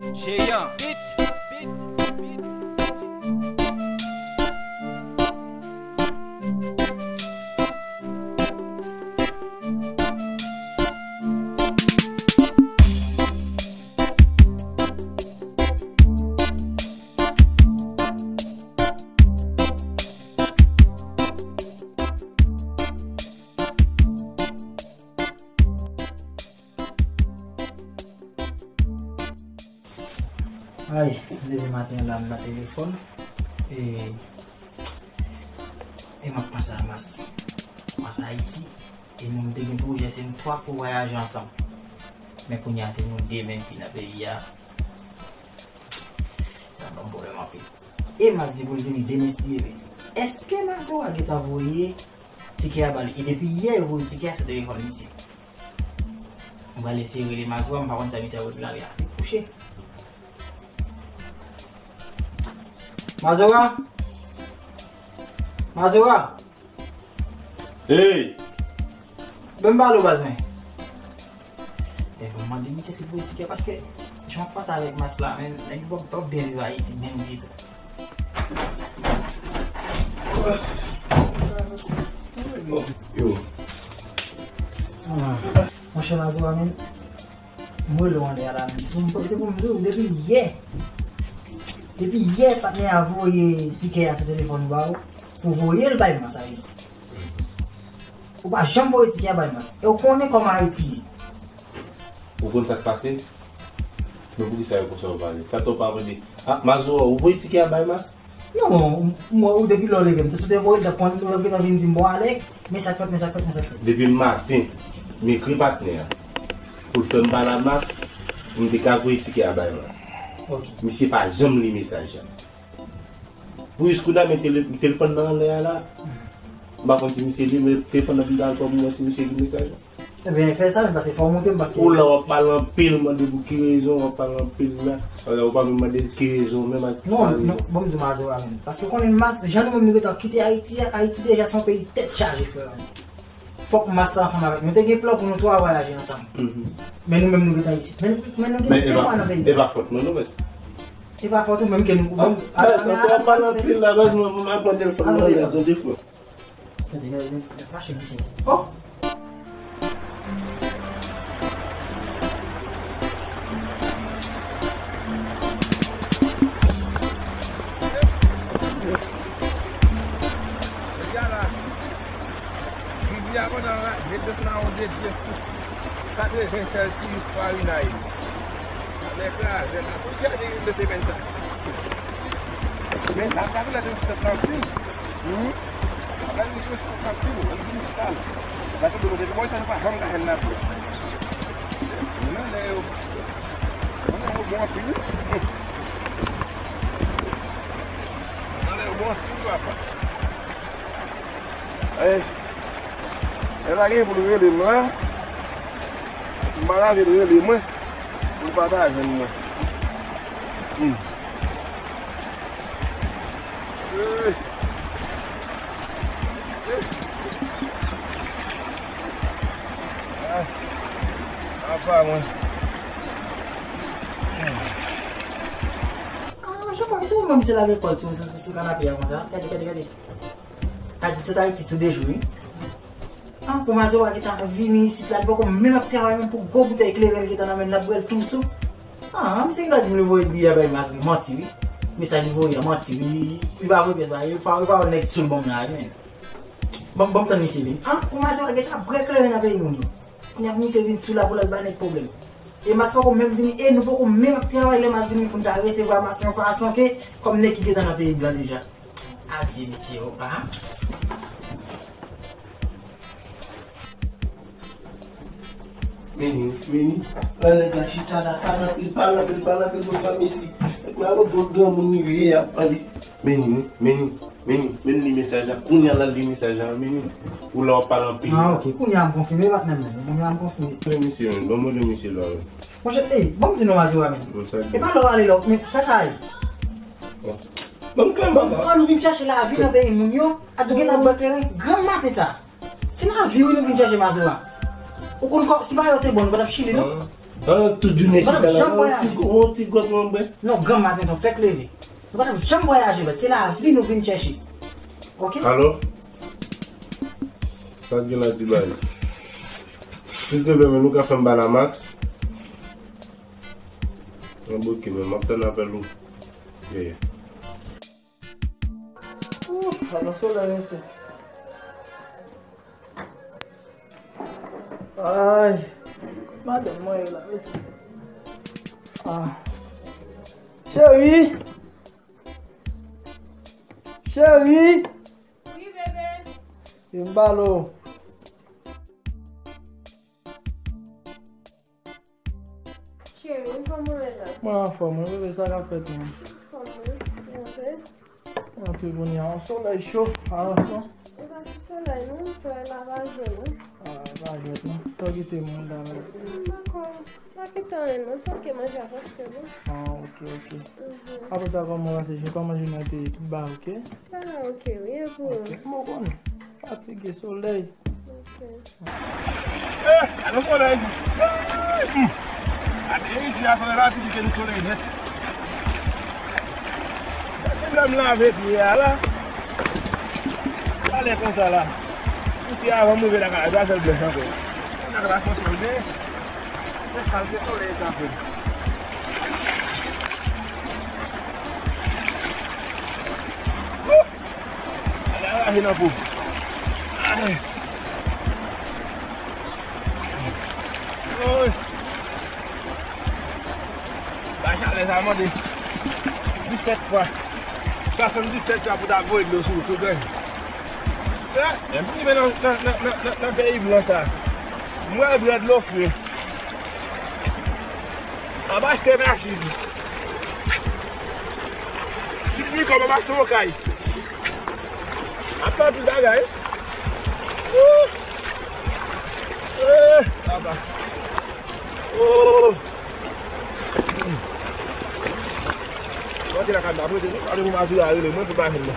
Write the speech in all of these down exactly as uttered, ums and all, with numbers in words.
Jeyan, beat, beat, beat. Ay, leve maten an la, m nan telefòn. E, e m ap panse a Mas. Mas Ayiti. E nou, m te gen pwojè, se nou twa pou vwayaje ansanm. Men kounye a, se nou de menm ki nan peyi a. Sa ban m pwoblèm anpil. E Mas gen pou l vini demen, si Dye vle. Èske Mazora gentan voye tikè a ba li? E depi yè, yo voye tikè a sou telefòn misye. Mwen prale eseye rele Mazora, m pa konn sa misye ap regle la, li ap kouche. Mazora? Mazora? Hey! Ban m pale w, baz mwen. E bon, mande misye si l voye tikè, paske jan m ap panse avèk Mas la, men, nèg yo p ap byen viv Ayiti, menm ditou. Yo. Ah, monchè Mazora, men, m rele w anlè a la, men. Se pou m, se pou m di w, depi yè, depi yè, patnè a voye tikè a sou telefòn ba ou, pou voye l bay Mas Ayiti. Ou pa janm voye tikè a bay Mas. E ou konnen kòman Ayiti ye. Ou konn sa k pase? Men poukisa yo konsa w pale? Sa t ou pa mande? Ah, Mazora, ou voye tikè a bay Mas? Non, m, m wè ou depi lè w leve, m te sot voye l, t ap konn, ou t ap gentan vin di m, bon, Alex, men sa k fèt, men sa k fèt, men sa k fèt. Depi maten, m ekri patnè a pou l fè m pale a Mas, pou m te ka voye tikè a bay Mas. Ok. Misye pa janm li mesaj la. Pou jis kounye a, men tele-, telefòn nan anlè a la. M pa konn si misye li, men telefòn nan vin dakò pou mwen si misye li mesaj la. Ebyen, fè sa, men paske fò w montre m, paske ou la w ap pale anpil, mande pou ki rezon w ap pale anpil la. Ou pa menm mande ki rezon menm ak ki rezon. Non, non, bon, m di Mazora menm. Paske w konnen Mas, jan nou menm nou gentan kite Ayiti a, Ayiti deja se yon peyi tèt chaje, frè m. Fòk Mas la ansanm avèk nou. Nou te gen plan pou nou twa vwayaje ansanm. Mhm. Men nou menm nou gentan isit. Men nou, men nou gen de mwa nan peyi a. E pa fòt mwen non, mèsi. E pa fòt ou menm ke nou, bon, al, al, al, al, pale anpil la, baz, mwen, mwen, mwen pran telefòn mwen, mwen, mwen, mwen, mwen. Tande, mwen, mwen, mwen fache, mesye. Oh! Rivyè a pandan la, ret desann a yon degre, katreven Celsius Fahrenheit. Chalè kraze la. Pou gade yon de semèn sa. Men la, la, la, te yon stòp anpil. Hmm? La, la, te yon stòp anpil. Li vin sal. La, te yon stòp anpil. Sa nou pa janm ka fè nan tou. Nan lè yo, nan lè yo bon anpil. Nan lè yo bon anpil, papa. Eh, e pa gen pou l rele m la. M pa ta vle l rele mwen pou l pa ta jwenn mwen. Hmm. Eh. Eh. Ah. Apa mwen. Ah, jan mwen, se mwen, misye lage kò l sou, sou, sou, sou kanape a konsa. Gade, gade, gade. Adit sot Ayiti tou de jou, wi. Ah, pou Mazora gentan vini isit la, li poko menm ap travay menm pou gwo boutèy kleren li gentan nan men l, l ap bwè l tou sou. Ah, misye gentan di m li voye biyè bay Mas, wi, manti, wi. Mesaj li voye a manti, wi. Li pa voye pyès bagay, li pa, li pa wè nèg sou l ban m la, wi, men. Ban m, ban m tann misye vini. Ah, pou Mazora gentan ap bwè kleren nan peyi moun yo. Kounye a pou misye vin sou la pou l al ba nèg pwoblèm. E Mas poko menm vini, e nou poko menm ap travay lè Mas vini pou n ta resevwa Mas yon fason ke kòm nèg ki gentan nan peyi blan deja. Adye mesye, opa. Meni, meni. Lè nèg la chita la, pale anpil, pale anpil, pale anpil, bon pa mesye. Nèg la, bon granmoun li ye, ap pale. Meni, meni, meni, meni, li mesaj la. Kounye a l al li mesaj la, meni. Ou la w ap pale anpil. Ah, ok. Kounye a m konfime, patnè m. Kounye a m konfime. Ban m rele misye, men. Ban m rele misye la, men. Monchè, ey, ban m di non, Mazora, men. Bon, sa e pa lè w ale la, men sa sa ye. Bon. Ban m kle m, papa. An nou vin chache lavi nan peyi moun yo, ap gentan bwè kleren, granm maten sa. Se lavi wi nou vin chache, Mazora. Ou konn kò, si bagay yo te bon, nou pa t ap chile, non? Ah. Pandan tout jounen chita la, yon ti, yon ti gwòg mwen bwè. Non, granm maten sa, fèk leve. Nou pa t ap janm vwayaje, baz. Se lavi nou vin chèche. Oke? Alò? Sa k gen la di baz? Silteplè, men nou ka fè m bay la Max? Bon, oke, men m ap tann apèl ou. Yeah, yeah. Ooh, sa nan solèy mesye. Ay, madanm mwen ye la, mesye. Ah. Cheri! Cheri! Wi, bebe. Vin m pale w. Cheri, kòman w ye la? Mwen anfòm, wi, bebe, sa k ap fèt menm? Anfòm, wi. Mwen antre. Mwen antre kounye a. Yon solèy cho, avanse. E pa ti solèy, non. Solèy la pa jwenn, non. Ah, pa jwenn, non. Sa w kite moun la, menm? M pa kwè. Pa kite anyen, non. Sa w ke manje a prèske bon. Ah, oke, oke. Mhm. Apre sa, kòman w pase jounen? Kòman jounen an te ye? Tout bagay oke? Bagay oke, wi, e pou ou? Oke. Mwen konnen. Fatige, solèy. Ok. Eh, gade solèy. Eh, hmm. Gade isi a, solèy la pi pike nou solèy nèt. Depi lè m lave pye a la, talè konsa la. Pousyè avan m rive lakay la, dwa fè l blanch ankò. Konn ak la fòs mwen gen. Se kalite solèy sa fè. Wouh! Ale araje nan po. Ay. Oy. Ba chalè sa mande disèt fwa. Swasanndisèt fwa pou ta voye dlo sou ou, tou grenn. Eh, lè m rive nan, nan, nan, nan, nan, nan peyi blan sa. M wè dlo fre. M ap achte machin. Si m gen kòb, m ap achte yon kay. Ap fè anpil bagay. Wouh! Eh, papa. Oh! Mwen te lakay m ap rete, wi. Gade pou Mazira rele mwen pou bagay la.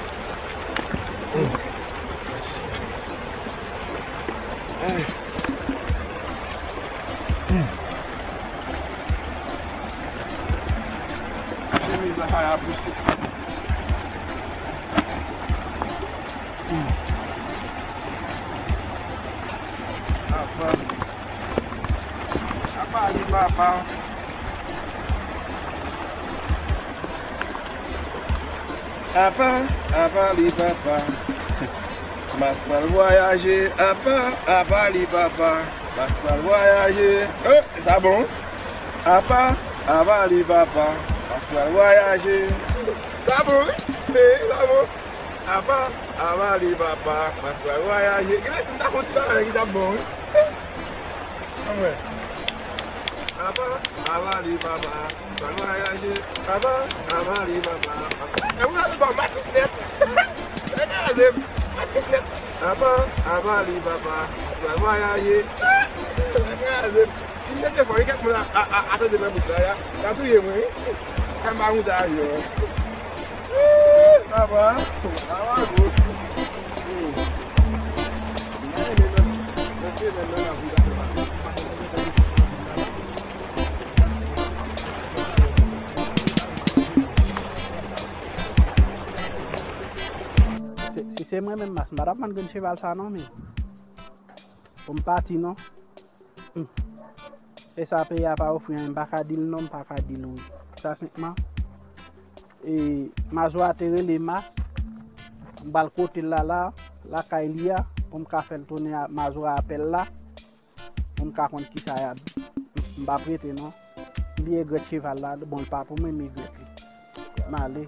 Hmm. Ay. Hmm. Chemiz la kay a pouse. Hmm. Apa. Apa li papa. Apa, apa li papa. Mas pral vwayaje. Apa, apa li papa. Mas pral vwayaje. Eh, sa bon. Apa, apa li papa. Mas pral vwayaje. Sa bon, wi. Wi, sa bon. Apa, apa li papa. Mas pral vwayaje. Genlè si m ta fè yon ti bagay ki t ap bon, wi. Anmwey. Apa, apa li papa. Pral vwayaje. Apa, apa li papa. E mwen gade ba Matis nèt. E kraze m. Matis nèt. Apa, apa li papa. Pral vwayaje. E kraze m. Si m mete fò, gen kèk moun a, a, a, a tande nan bout la, ya. Y ap touye mwen, wi. Sa m pa monte avyon. Ih, papa. Papa, gwo. Si, si se mwen menm, Mas, m pa t ap vann grenn cheval sa non, men. Pou m pati non. Hmm. E sa peyi a pa ofri anyen, m pa ka di l non, m pa ka di l wi. Sa senpman. E, Mazora te rele Mas, m pral kote l la la, lakay li a, pou m ka fè l tounen a Mazora apèl la, pou m ka konn kisa y ap di. M p ap rete non. M bliye grèt cheval la, bon, l pa pou mwen, m regrèt li. M ale.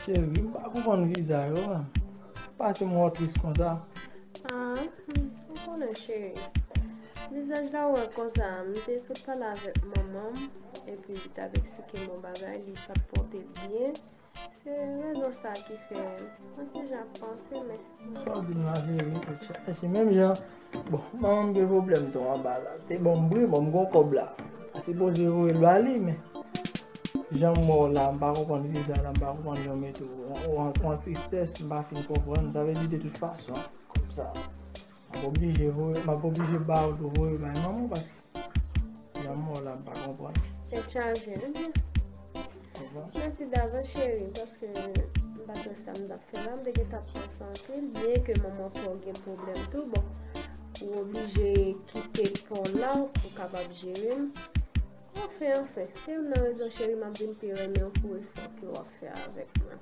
Cheri, m pa konprann viza yo, man. Pase m wè w tris konsa. Ah, hmm, ou konnen, cheri. Vizaj la ou wè konsa, m te sot pale avèk manman m, epi li t ap eksplike m yon bagay, li pa t pòte byen. Se rezon sa ki fè m yon ti jan ap panse, men. Sa w di m la vre wi, tout sa. E se menm jan, bon, manman m gen pwoblèm tou anba la. Te ban m bri, bon, m gon kòb la. A sipoze voye l ba li, men jan m wè w la, m pa konprann vizaj la, m pa konprann jan w mete w. Ou an, ou an tristès, m pa fin konprann. Sa vle di de tout fason, kòb sa, m ap oblije voye, m ap oblije ba w tou voye bay manman w, paske jan m wè w la, m pa konprann. Tèt chaje, wi. Mèsi davans, cheri, paske m pa t wè sa m t ap fè la. M te gentan panse anpil, byen ke manman pa w gen pwoblèm tou, bon, ou oblije kite pa w la pou w kapab jere m. Anfen, anfen, se youn nan rezon, cheri, m ap di m te renmen w pou efò ke w ap fè avèk mwen.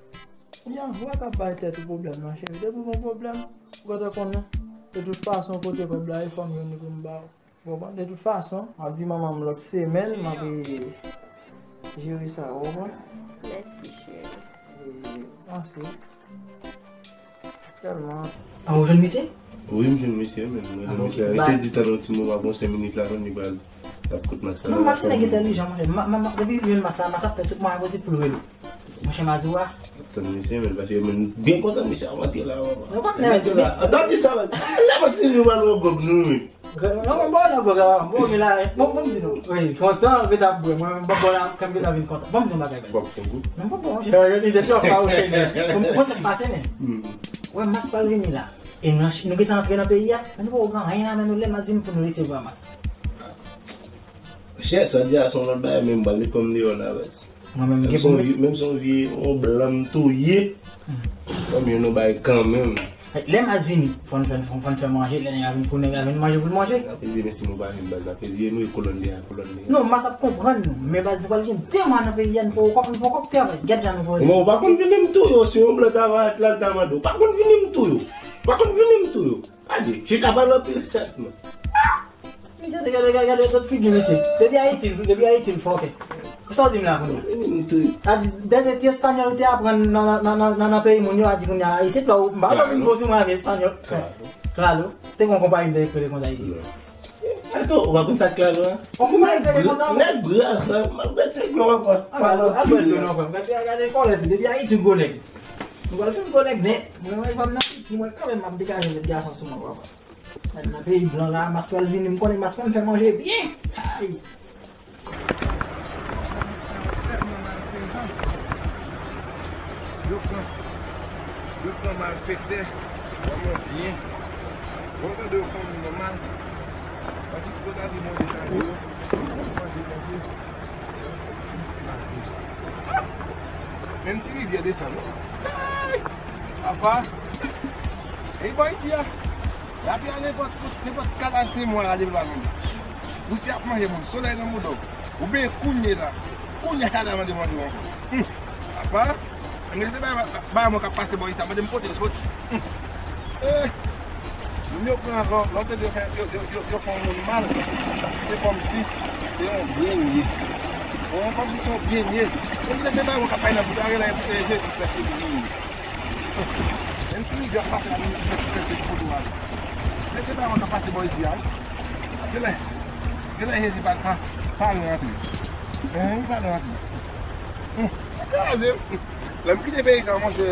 Ebyen, ou pa ka bay tèt ou pwoblèm non, cheri. Depi w gon pwoblèm, ou gentan konnen. De tout fason, kote kòb la ye, fò m jwenn li pou m ba w. Ou konprann? De tout fason, m ap di manman m lòt semèn, m ap jere sa, ou konprann? Mèsi, cheri. E, mèsi. Tèlman. A, ou jwenn misye? Wi, m jwenn misye, men mwen jwenn misye. Misye di tann yon ti moman, bon, senk minit la, li pral ap kout mas la. Non, mas la nèg entèlijan, monchè. Ma, ma, ma, depi li jwenn mas la, mas ap fè tout mwayen posib pou l rele. Monchè Mazou a. Tann misye, men, paske mwen byen kontan misye ap antre la, papa. Nou pa t nèg. Antre la. Antan di sa, lè mwen ti nou pral wè gòb nou, wi. Non, mwen bon nan gòb la, bon, men la, bon, bon, m di nou. Wi, kontan, ret ap bwè. Mwen, mwen, bon, la, kan m vin la, vin kontan. Bon, m di yon bagay, baz. Bon, bon, bon. Non, bon, bon, monchè, se twòp pa ou chene. Bon, bon, sa k pase, men. Wè, mas pral vini la. E nou, nou gentan antre nan peyi a, men nou poko gen anyen nan men nou lè mas vini pou nou resevwa mas. Chè, sa w di a se yon lòt bagay, men m pral met kò m deyò la, baz. Mwen menm, m gen pou m met. Menm si yon vye, yon blan m touye, fò m jwenn yon bagay kanmenm. Lè mas vini, fò n fè, fò n fè manje, lè nèg la vin kou, nèg la jwenn manje pou l manje. Apre di, men si nou pa jwenn baz, apre di, nou e kolòn de a, kolòn de a. Non, mas ap konprann nou, men baz nou pral gen de mwa nan peyi a, nou poko, nou poko travay, gèt jan nou pral. Men ou pa konn vini m touye w, si yon blan ta va la, l ta mande w. Ou pa konn vini m touye w. Ou pa konn vini m touye w. Gade, chita pale anpil sètman. Gade, gade, gade, gade lòt figi misye. Depi Ayiti, depi Ayiti, l fòkè. Sa w di m la kounye a? A di, dènye ti espanyòl ou te aprann nan, nan, nan, nan, nan peyi moun yo, a di kounye a, isit la, ou, m pa wè w vin bon sou mwen avèk espanyòl. Claro. Te gen yon konpayi m te rele konsa isit. Ato, ou pa konn sa Claro a? Yon konpayi m te rele konsa. Nèg bra sa, m ap mete gwo ankò. Al bwè dlo non, frè m. Gade, gade kòlèt li, depi Ayiti, gwo nèg. Nou pral fin gwo nèg nèt. Mwen, mwen, m nan Ayiti, mwen, kanmenm, m ap degaje lòt gason sou mwen, papa. Mwen nan peyi blan la, mas pral vini, m konnen mas pral fè manje byen. Ay! Yo pran, yo pran malfektè kòm yon byen. Bon, tande yo fè yon moun nòmal. Atis pou ta di bon detay yo. Manje, manje. Menm ti rivyè desann. Apa! Ey, bò isi a! Lapli a nenpòt fout, nenpòt kat a senk mwa la depi l pa tonbe. Pousyè ap manje moun, solèy nan mouda w. Oubyen kounye la, kounye a ka mande manje w ankò. Hum! Apa! Ann rete bay, bay, bay mwen k ap pase bò isi a, mande m kote l soti. Hum! Eh! Moun yo pran lò, lò se yo fè, yo, yo, yo, yo fè yon moun mal, se kòmsi se yon byen l ye. Bon, kòmsi se yon byen l ye. Moun ki te fè bay mwen k ap bay nan bouda, genlè se Jezi Kris ki vini. Menm si rivyè ap pase la, Jezi Kris ki pote w ale. Men se bay mwen k ap pase bò isi a, wi. Genlè, genlè Jezi pa, pa, pa lwen antre. Eh, li pa lwen antre. Hum, sa kraze m. Lè m kite peyi sa, monchè,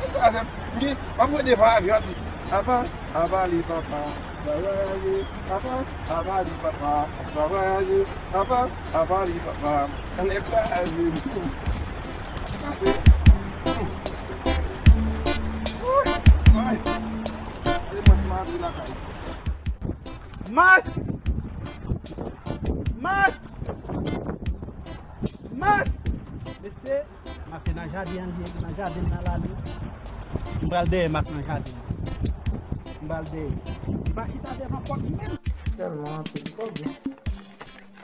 sa kraze m. M gen, m ap wè devan avyon, ap di, apa, apa li papa, papa, apa li papa, papa, apa, apa li papa. Ann kraze m. Kraze. Woy, woy. Se mwen ki mare lakay. Mas! Mas! Mas! Mesye, mas se nan jaden an li ye, nan jaden nan la li. M pral dèyè mas nan jaden an. M pral dèyè. Li pa chita devan pòt menm. Tèlman anpil pwoblèm.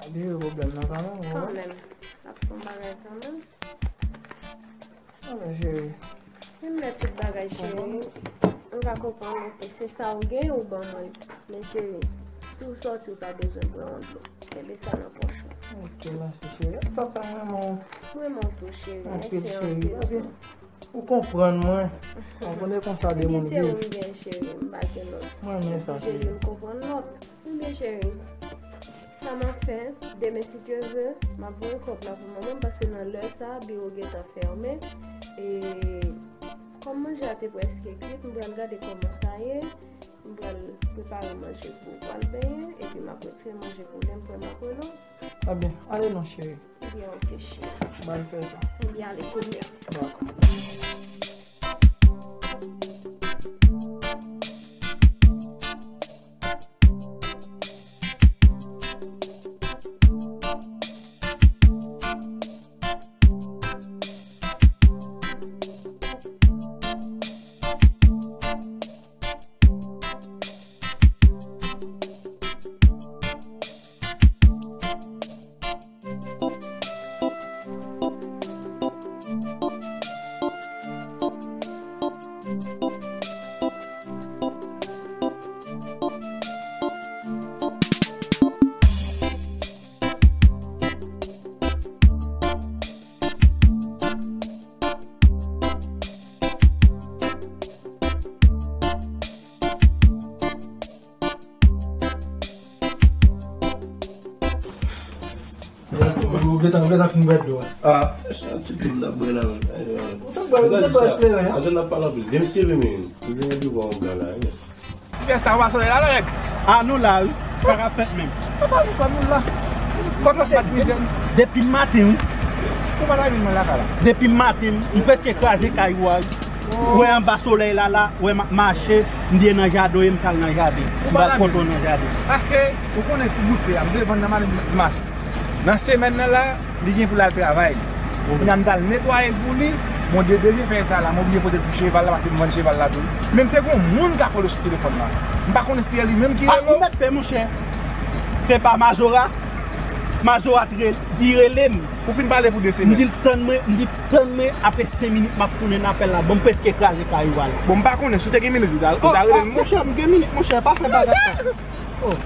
Ap jere pwoblèm nan kanmenm, wi. Kanmenm. Ap fè yon bagay kanmenm. Sa va, cheri? Vin mèt tout bagay, cheri. M ka konprann ou, e se sa ou gen, ou ban mwen. Men, cheri, si w sòti, ou ta bezwen bwè yon dlo. Kenbe sa nan pòch ou. Ok, mèsi, cheri. Sa fè m renmen w. M renmen w tou, cheri. Mèsi anpil, cheri. Ou konprann mwen. Ou konnen konsa de moun viv. Se ou m gen, cheri, m pa gen lòt. Mwen renmen sa, cheri. Cheri, m konprann lòt. Ebyen, cheri, sa m ap fè, demen, si Dye vle, m ap voye kòb la pou manman m, paske nan lè sa, biwo gentan fèmen. E kòm manje a te prèske kwit, m pral gade kòman sa ye. M pral prepare manje pou ou pral benyen, epi m ap retire manje pou lè m pran makono. Ebyen, ale non, cheri. Ebyen, oke, cheri. Ba l fè sa. Ebyen, ale, kounye a. Dakò. Ou gentan, ou gentan fin bwè dlo a. Ah, se yon ti dlo m t ap bwè la menm. Ou sot bwè, ou te bwè esplere, hein? Atann, n ap pale anpil. Demen si Dye vle, men, ou gen yon devan ou blan la, wi. Ti fè sa, ou pa solèy la, nèg. Ah, nou la, wi. Sa ka fèt menm. Papa, nou fè nou la. Kòtòt pa t mizè. Depi maten, wi. Ou pa ta vin mwen lakay la. Depi maten, m prèske kraze kay ou a, wi. Ou wè anba solèy la, la, ou wè m ap mache, m vin nan jaden, m pral nan jaden. M pral kontre w nan jaden. Paske, ou konnen ti bout tè a, m te vann nan maten dimanch. Nan semèn nan la, li gen pou l al travay. Kounye a m t al netwaye l pou li, Bondye de vye fè sa la, mwen oblije pote l pou cheval la, paske m vann cheval la tou. Men m te gen yon moun k ap rele sou telefòn la. M pa konnen si se li menm ki rele w. Ah, ou mèt pè, monchè. Se pa Mazora. Mazora t rele, li rele m. Ou fin pale pou de semèn. M di l tann mwen, m di tann mwen, apre senk minit m ap tounen apèl la. Bon, m prèske kraze kay ou a la. Bon, m pa konnen si w te gen minit, ou ta, ou ta rele l, monchè. Monchè, m gen minit, monchè, pa fè bagay sa. Oh.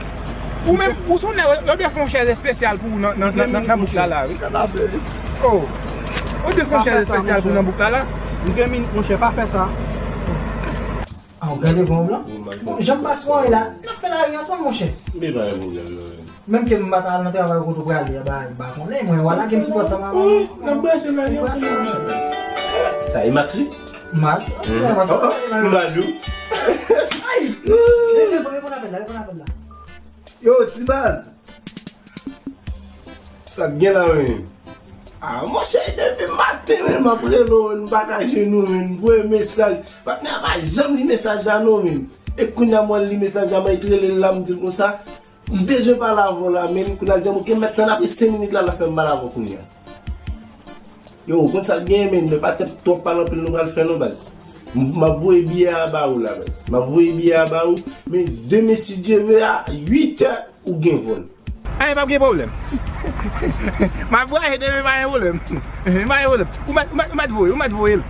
Ou menm, ou se yon nèg, yo dwe fè yon chèz espesyal pou ou nan, nan, nan, nan, nan bouk la, la, wi. Oh. Yo dwe fè yon chèz espesyal pou nan bouk la, la. M gen minit, monchè, pa fè sa. Ah, ou gade van w blan? Bon, jan m pase wè la, n ap fè lari ansanm, monchè. Men pa gen pwoblèm, non, men. Menm ke m pa ta al nan travay kote w prale a, ba, m pa konnen, mwen, w a lage m sou pòs la, manman. N ap brase lari ansanm, monchè. Sa e Max, wi? Mas, oh, oh, Madou. Ay! Reponn, reponn apèl la, reponn apèl la. Yo, ti baz. Sa k gen la, men? Ah, monchè, depi maten, men, m ap rele w, men, m pa ka jwenn ou, men, m voye mesaj. Patnè a pa janm li mesaj la, non, men. E kounye a, m wè l li mesaj la, m ret rele l la, m di l konsa. M bezwen pale avè w la, men kounye a l di m, "Oke, m mèt tann apre senk minit la, l ap fè m pale avè w kounye a." Yo, ou konn sa k genyen, men, men pa tèt twòp pale anpil nou pral fè non, baz. M, m ap voye biyè a ba ou la, baz. M ap voye biyè a ba ou, men demen si Dye vle a uit è ou gen vòl. Ay, p ap gen pwoblèm. M ap voye demen, pa gen pwoblèm. Pa gen pwoblèm. Ou mèt, ou mèt, ou mèt voye, ou mèt voye l.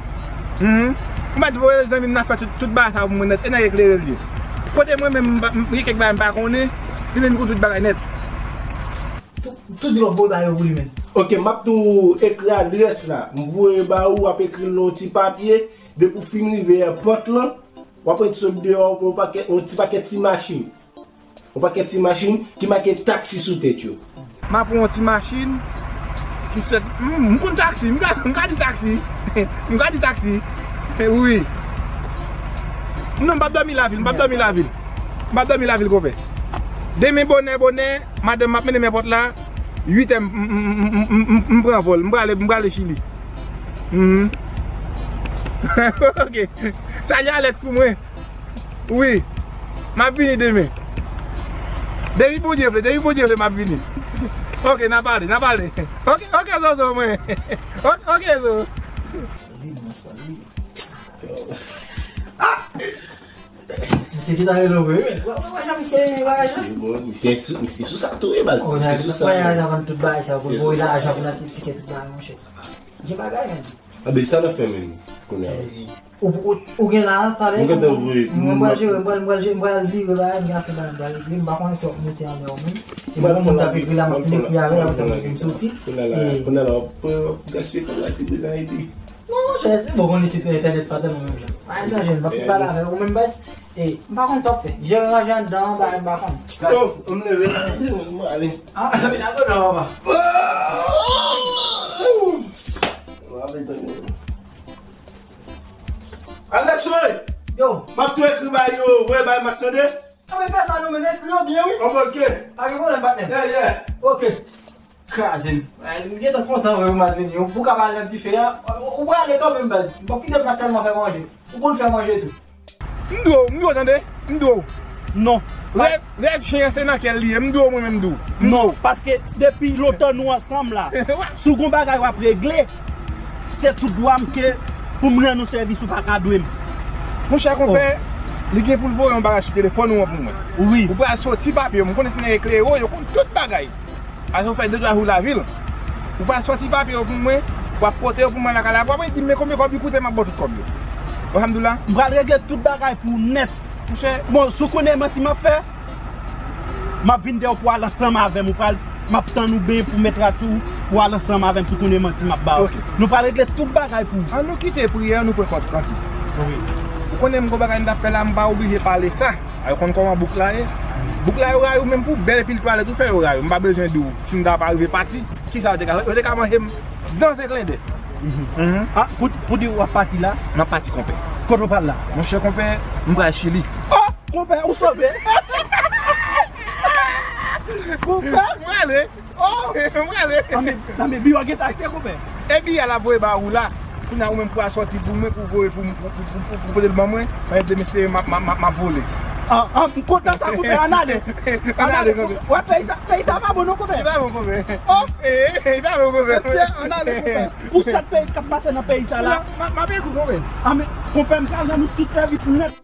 Mhm. Ou mèt voye l, zanmi m, n ap fè tout, tout bagay sa pou mwen nèt. E nan eklere l ye. Kote mwen menm, m pa, m gen kèk bagay m pa konnen, li menm li konn tout bagay nèt. Tout, tout dlo voye ba yo pou li menm. Oke, m ap tou ekri adrès la. M voye ba ou, w ap ekri l nan yon ti papye. Depi w fin rive èpòt lan, w ap ret sot deyò, w pran yon pakèt, yon ti pakèt ti machin. Yon pakèt ti machin ki make taksi sou tèt yo. M ap pran yon ti machin ki fèt, m, m konn taksi, m ka, m ka di taksi. M ka di taksi. Wi. Non, m p ap dòmi lavil, m p ap dòmi lavil. M p ap dòmi lavil, konpè. Demen bonè, bonè, madanm m ap mennen m èpòt la. Uit è, m, m, m pran vòl. M prale, m prale Chili. Mhm. Oke. Salye Alex pou mwen. Wi. M ap vini demen. Depi Bondye vle, depi Bondye vle, m ap vini. Oke, n a pale, n a pale. Oke, oke, Zozo mwen. Oke, oke, Zozo. Ah! Misye ki ta rele w, wi. Wè, wè, wè, jan misye, wè, jan. Misye bon, misye sou, misye sou sa tou, wi, baz. Misye sou sa. Wè, jan vann tout bagay sa, pou voye lajan, pou n achte tikè, tout bagay, monchè. Gen bagay, men. Abe, sa n ap fè, men, kounye a, baz. Ou, ou, ou gen la, talè. Mwen gentan voye. Mwen pral jere, mwen pral, mwen pral jere, mwen pral vire bagay, mwen pral fè bagay, mwen pral regle, mwen pa konnen si w ap monte anlè w menm. E mwen moun t ap ekri la, mwen fin ekri avè l, apre sa mwen vin soti. Kounye a la, kounye a la, w ap gaspiye kòb la, ti prezan ede. Non, monchè, se bon, konn li sit entènèt pa tèlman menm jan. Pa gen danje, m p ap fin pale avè ou menm, baz. E, m pa konn sa w ap fè. Jere ranje anndan an, bagay m pa konn. Oh, m leve la, m ale. Ah, vin ak odò, papa. M ale, tande. Alex, wi! Yo! M ap tou ekri ba yo, voye bay Max tande. Ah, men fè sa non, men ekri yo byen, wi. Ok, ok. Pa gen pwoblèm, patnè. Yeah, yeah. Ok. Kraze m. Ay, m gentan kontan wè ou, Max vini. Ou ka pale nan dife a. Ou, ou prale kanmenm, baz. Bon, kite m pa sèlman fè manje. Ou konn fè manje tou. M di w, m di w, tande. M di w. Non. Rèv, rèv chen an se nan kè l li ye. M di w, mwen menm, m di w. Non, paske depi lontan nou ansanm la. Si w gon bagay w ap regle, se tout dwa m ke pou m rann ou sèvis, ou pa ka dwe m. Monchè konpè, li gen pou l voye yon bagay sou telefòn ou an pou mwen. Wi. Ou pral soti papye, mwen konnen se nèg eklere, yo konn tout bagay. Ase w fè de twa jou lavil. Ou pral soti papye yo pou mwen, w ap pote yo pou mwen lakay la. Apre di m men konbyen kòb li koute, m ap ba w tout kòb yo. Ou sa m di w la? M pral regle tout bagay pou ou nèt. Monchè. Bon, si w konnen manti m ap fè, m ap vin dèyè w pou w al ansanm avè m. Ou pral, m ap tann ou byen pou mèt rad sou ou, pou w al ansanm avè m si w konnen manti m ap ba w. Ok. Nou pral regle tout bagay pou ou. An nou kite priyè, nou pran kont kantik. Wi. Ou konnen m gon bagay m t ap fè la, m pa oblije pale sa. A, yo konn kòman bouk la ye. Bouk la yo rayi w menm pou bèl pil twalèt ou fè yo rayi w. M pa bezwen di w si m ta pa rive pati, kisa yo te ka fè? Yo te ka manje m dan en klen dè. Mhm. Ah, pou, pou di w ap pati la? M ap pati, konpè. Kote w pral la? Monchè konpè, m pral Chili. Oh, konpè, ou sove. Konpè. M prale. Oh! M prale. Nan men, nan men, biyo a gentan achte, konpè. E biye a l ap voye ba ou la. Kounye a ou menm pou al sòti pou mwen, pou voye pou, pou, pou, pou, pou pote l ban mwen. Mwen de mesye m ap, m ap, m ap, m ap vole. Ah, ah, m kontan sa, konpè, ann ale. Ann ale, konpè. Wè, peyi sa, peyi sa pa bon non, konpè. Li pa bon, konpè. Oh! Eh, eh, li pa bon, konpè. Mesye, ann ale, konpè. Pou sèt peyi k ap pase nan peyi sa la. M ap, m ap, m ap ekri, konpè. Ah, men, konpè, m pral rann ou tout sèvis nèt.